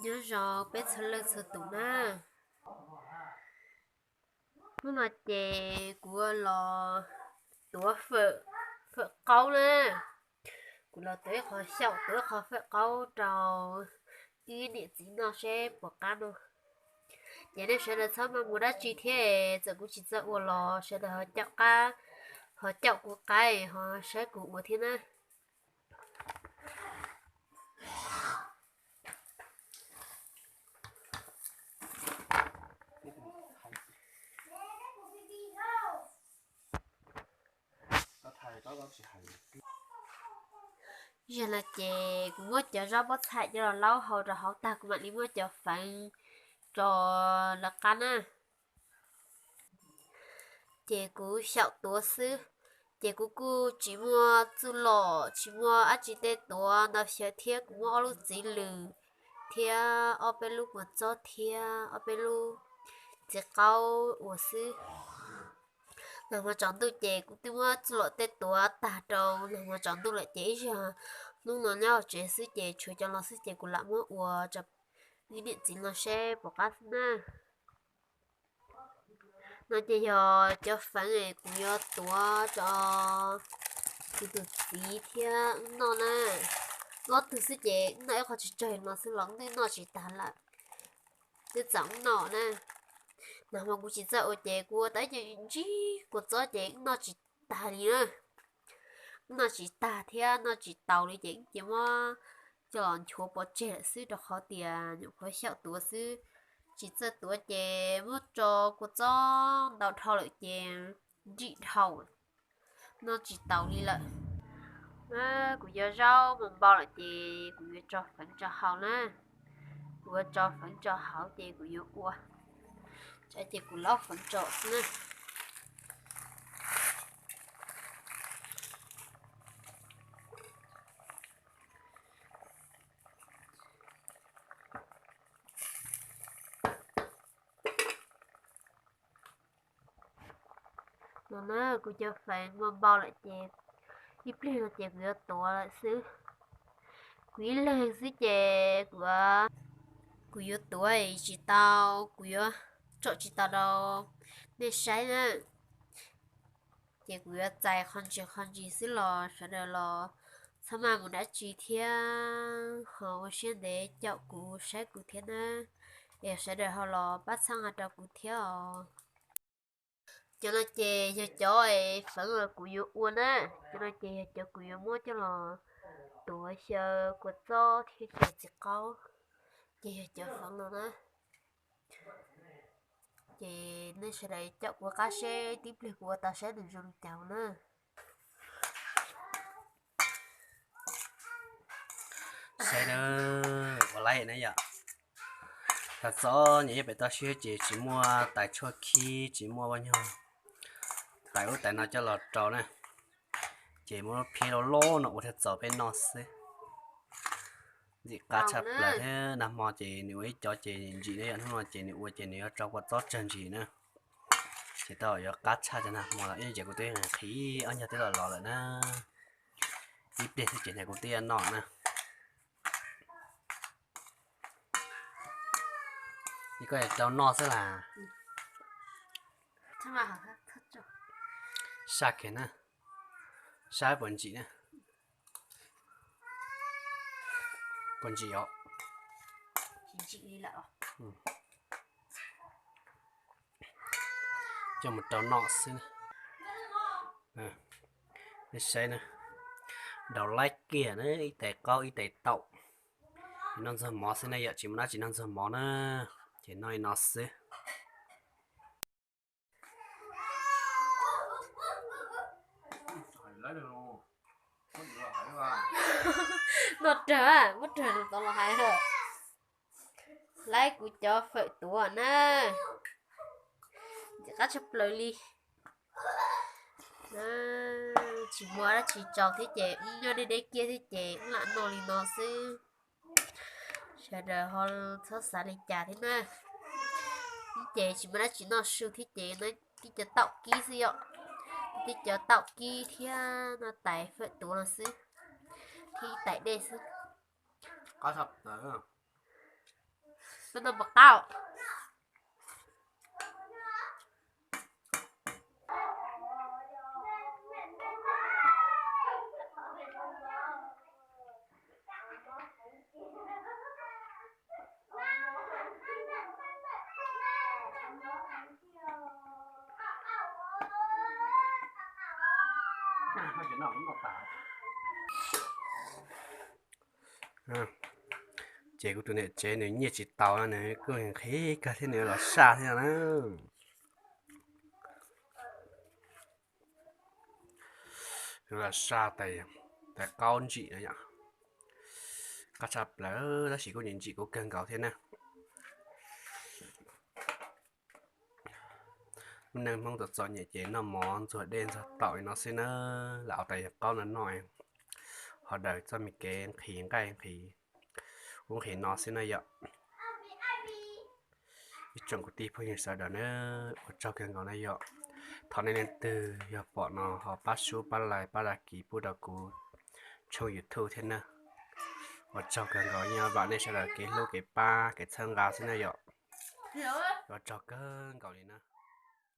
Nyob zoo peb txhua leej txhua tus na. Hnub no ces kuv los tuav fawm, fawm qaub na. Kuv los tuav ib qho xyaum, tuav ib qho fawm qaub rau ib niam txiv noj seb puas qab no. Ces nej sawv daws txhob maj mus dab tsi thiab, txawm kuv tsis txawj ua los sawv daws ho caum qab, ho caum kuv qaib ho saib kuv ua thiab na. Zaum no ces kuv muab cov zaub pob txha coj los laub hau rau hauv tag kuv mam li muab cov feev tso lawv qab na. Ces kuv xyaum tuav xwb, ces kuv kuj tsis muaj txuj lom tsis muaj dab tsi tej tuav ntau xyaw thiab, kuv muab ob lub txiv lws thiab ob peb lub kua txob thiab ob peb lub txiv qaub ua xwb. Nag hmo tsaus ntuj ces kuv twb muab txuj lom tej tuav tag rau nag hmo tsaus ntuj lawm ces ib zaug hnub no nyob hauv tsev xwb ces tshuav cov no xwb ces kuv lam muab ua rau ib niam txiv no seb puas qab xwb na. No ces yog cov feev kuv yuav tuav rau kuv tus txiv thiab wb noj na. Ob tug xwb ces wb noj ib qho tsawg tsawg no xwb los wb noj tsis tag lawm. Twb txaus wb noj na. Nag hmo kuv tsis txawj ua ces kuv ua tau ib co ntsib kua txob ces wb noj tsis tag li na. Wb noj tsis tag thiab noj tsis taus li ces wb cia muab coj los nchuav pov tseg lawm xwb rau qhov tias nyuam qhuav xyaum tuav xwb. Tsis txawj tuav ces muab tso kua txob ntau dhau lawm ces nrim dhau, noj tsis taus li lawm. Kuv cov zaub mus npau lawm ces kuv yuav tso feev rau hauv na. Kuv yuav tso feev rau hauv ces kuv yuav ua, ces kuv laub feev rau xwb na. No na, kuv cov feev mus npau lawm ces ib pliag no ces kuv yuav tuav lawm xwb. Kuv ib leeg xwb ces kuv, kuv yuav tuav tsis tau, kuv yuav tsom tsis tau rau nej saib na. Ces kuv yuav txais qhov ntsis qhov ntsis xwb los sawv daws los txhob maj mus dab tsi thiab ho ua siab ntev caum kuv saib kuv thiab na. Es sawv daws ho los pab txhawb nqa rau kuv thiab os. Cov no ces yog cov feev uas kuv yuav ua na. Cov no ces yog cov kuv yuav muab coj los tuav xyaw kua txob thiab xyaw txiv qaub. Ces yog cov feev no na. Ces nej sawv daws caum kuv qab seb tib pliag kuv ua tau saib nws zoo li cas na. Saib na, ua laib na yom. Cov txob nyiam nyob pem toj siab ces tsis muaj tais tshuaj khib, tsis muaj ua nyuag tais ub tais no coj los rau na. Ces muab phiab loj loj no ua thiaj txaus peb noj xwb. Ntxim qab tshaj plaws thiab, nag hmo ces nws ua ib co ces ntsim ne, yog hnub no ces nws ua ces nws yuav rau kua txob tsawg ntsis na. Ces tau yuav qab tshaj cov nag hmo los ib ces kuv twb qhib ob nyuag twb los los lawm na. Ib pliag xwb ces kuv twb yuav noj na. Koj rau noj xwb las. Saj kiag na, saib puas ntsim na. Puas ntsim os? Coj mus rau noj xwb. Nej saib na, daus laib kiag na, ib tais qaub ib tais taum. Noj ntxuag mov xwb na yom, tsis muaj dab tsi noj ntxuag mov na, ces noj li no xwb. Noj rawg, muab rawg tau los hais. Laib kuv cov fawm tuav na, ntxim qab tshaj plaws li. Tsis muaj dab tsi tso thiab ces wb nyob deb deb kiag thiab ces wb lam noj li no xwb. Sawv daws ho txhob xav li cas thiab na. Wb ces tsis muaj dab tsi noj su thiab ces tib co taum kib xwb yom. Tib co taum kib thiab noj tais fawm tuav no xwb, thiab ib tais dej xwb. Qab tshaj plaws. Tau tau puas qab? Ces kuv tus niam tsev nws nyiaj tsis tau, nws kuj nqhis kawg thiab, nws los saj thiab na. Nws los saj tais, tais qaub ntsim no yom. Qab tshaj plaws tab sis kuj ntsim ntsim kuv kawg nkaus thiab na. Lub neej Hmoob txom txom nyem ces noj mov ntxuag dej ntxuag taum li no xwb na, lam ua tais qaub no noj, ho daws txoj me kev nqhis nqaij nqhis ub nqhis no xwb na yom. Ib tsoom kwv tij phooj ywg sawv daws na, ua tsaug kawg nkaus na yom. Thov nej leej twg yog pom no ho pab sub pab like pab dag kis pub rau kuv tshooj YouTube thiab na. Ua tsaug kawg nkaus, nyob vam nej sawv daws kev hlub kev pab kev txhawb nqa xwb na yom. Ua tsaug kawg nkaus li na.